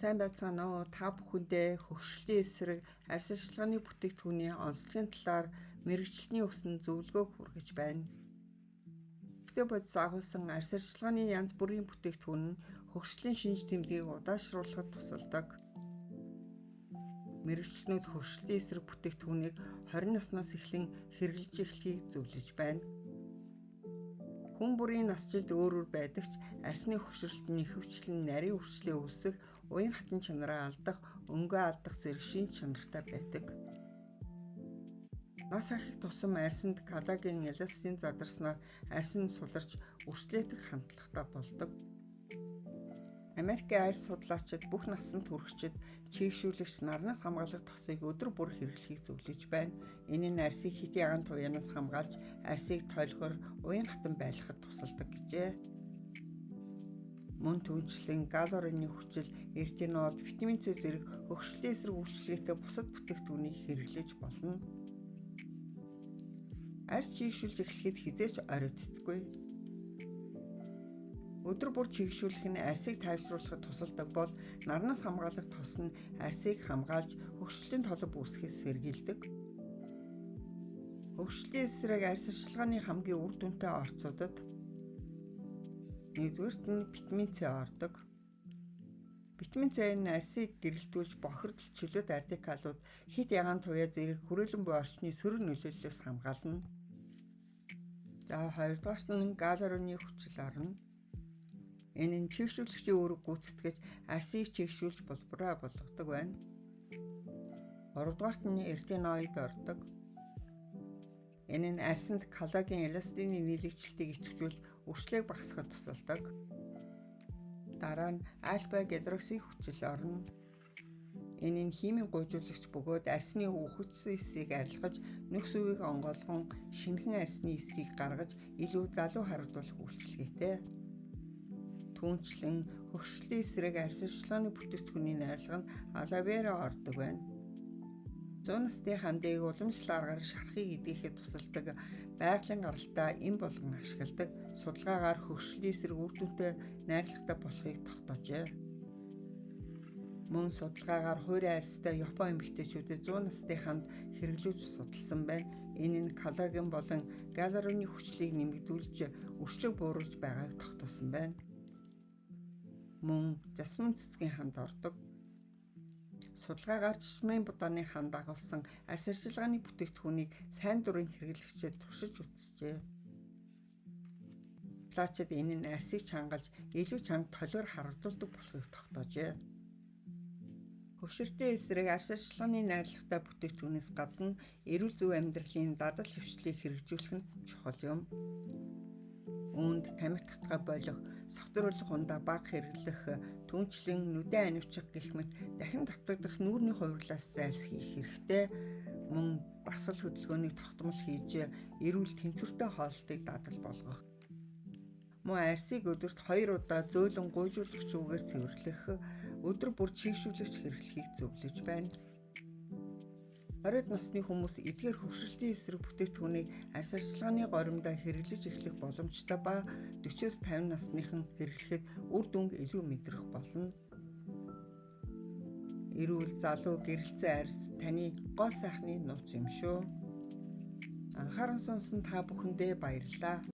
Сайн байцгаана уу? Та бүхэндээ хөгшөрлийн эсрэг арьс арчилгааны бүтээгдэхүүний онцлогийн талаар мэргэжилтний өгсөн зөвлөгөөг хүргэж байна. Бүтээгдэхүүн бодис агуулсан арьс арчилгааны янз бүрийн бүтээгдэхүүн нь хөгшөрлийн шинж тэмдгийг удаашруулахад тусалдаг. Мэргэжилтнүүд хөгшөрлийн эсрэг бүтээгдэхүүнийг 20 наснаас эхлэн хэрэглэж эхлэхийг зөвлөж байна. Хүн бүрийн насжилт өөр өөр байдаг ч арьсны хөгшрөлт нь ихэвчлэн нарийн үрчлээ үүсэх, уян хатан чанараа алдах, өнгөө алдах зэрэг шинж чанартай байдаг. Нас ахих тусам арьсанд коллаген, эластин задарснаар арьс нь суларч үрчлээдэх хандлагатай болдог. Америкийн арьс судлаачид бүх насанд хүрэгчид чийгшүүлэгч нарнаас хамгаалах тосыг өдөр бүр хэрэглэхийг зөвлөж байна. Энэ нь арьсыг хэт ягаан туяанаас хамгаалж, арьсыг тойлохоор уян хатан байлгахад тусалдаг гэжээ. Мөн түншлэн галорины хүчил, ретинол, витамин С зэрэг хөгшөрлийн эсрэг үйлчилгээтэй бусад бүтээгдэхүүнийг хэрэглэж болно. Арьс чийгшүүлж эхлэхэд хэзээ ч оройтдоггүй. Өдөр бүр чийгшүүлэх нь арьсыг тайвшруулахад тусалдаг бол нарнаас хамгаалах тос нь арьсыг хамгаалж хөгшөрлийн толбо үүсгэхээс сэргийлдэг. Хөгшөрлийн эсрэг арьс арчилгааны хамгийн үр дүнтэй орцуудад нэгдүгээрт нь витамин С ордог. Витамин С нь арьсыг гэрэлтүүлж бохирдол, чөлөөт радикалууд, хэт ягаан туяа зэрэг хүрээлэн буй орчны сөрөг нөлөөллөөс хамгаална. За, хоёрдугаарт нь галороны хүчил орно. Энэ нь чийгшүүлэгчийн үүрэг гүйцэтгэж арьсыг чийгшүүлж булбараа болгодог байна. Гуравдугаарт нь ретиноид ордог. Энэ нь арьсанд коллаген, эластины нийлэгчлэлтийг идэвхжүүлж үрчлээг багасгахад тусалдаг. Дараа нь альфа гидрокси хүчил орно. Энэ нь химийн гуйжуулагч бөгөөд арьсны үхэгдсэн эсийг арилгаж, нүх сүвийг онгойлгон шинэхэн арьсны эсийг гаргаж илүү залуу харагдуулах үйлчилгээтэй. Түүнчлэн хөгшөрлийн эсрэг арьс арчилгааны бүтээгдэхүүний найрлага нь алоэ вера ордог байна. 100 насны хандыг уламжлал аргаар шархыг эдгэхэд тусалдаг байгалийн гаралтай эм болгон ашигладаг. Судалгаагаар хөгшөрлийн эсрэг үр дүнтэй найрлагатай болохыг тогтоожээ. Мөн судалгаагаар хуурай арьстай Япон эмэгтэйчүүдэд 100 насны ханд хэрэглүүлж судалсан байна. Энэ нь коллаген болон галороны хүчлийг нэмэгдүүлж үрчлэг бууруулж байгааг тогтоосон байна. Мөн жасмин цэцгийн ханд ордог. Судалгаагаар жасмин будааны ханд агуулсан арьс арчилгааны бүтээгдэхүүнийг сайн дурын хэрэглэгчид туршиж үзжээ. Судлаачид энэ нь арьсыг чангалж илүү чанга толиор харагдуулдаг болохыг тогтоожээ. Хөгшөртийн эсрэг арьс арчилгааны найрлагатай бүтээгдэхүүнээс гадна эрүүл зөв амьдралын дадал хөвчлийг хэрэгжүүлэх нь чухал юм. Үүнд тамхи татгаа болох, согтруулах ундаа бага хэрэглэх, түүнчлэн нүдэн анивчих гэх мэт дахин давтагдах нүүрний хувирлаас зайлсхийх хэрэгтэй. Мөн дасгал хөдөлгөөнийг тогтмол хийж, эрүүл тэнцвэртэй хооллолтыг дадал болгох. Мөн арьсыг өдөрт 2 удаа зөөлөн гуйжуулагч үгээр цэвэрлэх, өдөр бүр чийгшүүлэгч хэрэглэхийг зөвлөж байна. 20 насны хүмүүс эдгээр хөгшөрлийн эсрэг бүтээгдэхүүнийг арьс арчилгааны горимдоо хэрэглэж эхлэх боломжтой ба 40-оос 50 насныхан хэрэглэхэд үр дүнг илүү мэдрэх болно. Эрүүл, залуу, гэрэлтсэн арьс таны гол сайхны нууц юм шүү. Анхааран сонсон та бүхэндээ баярлалаа.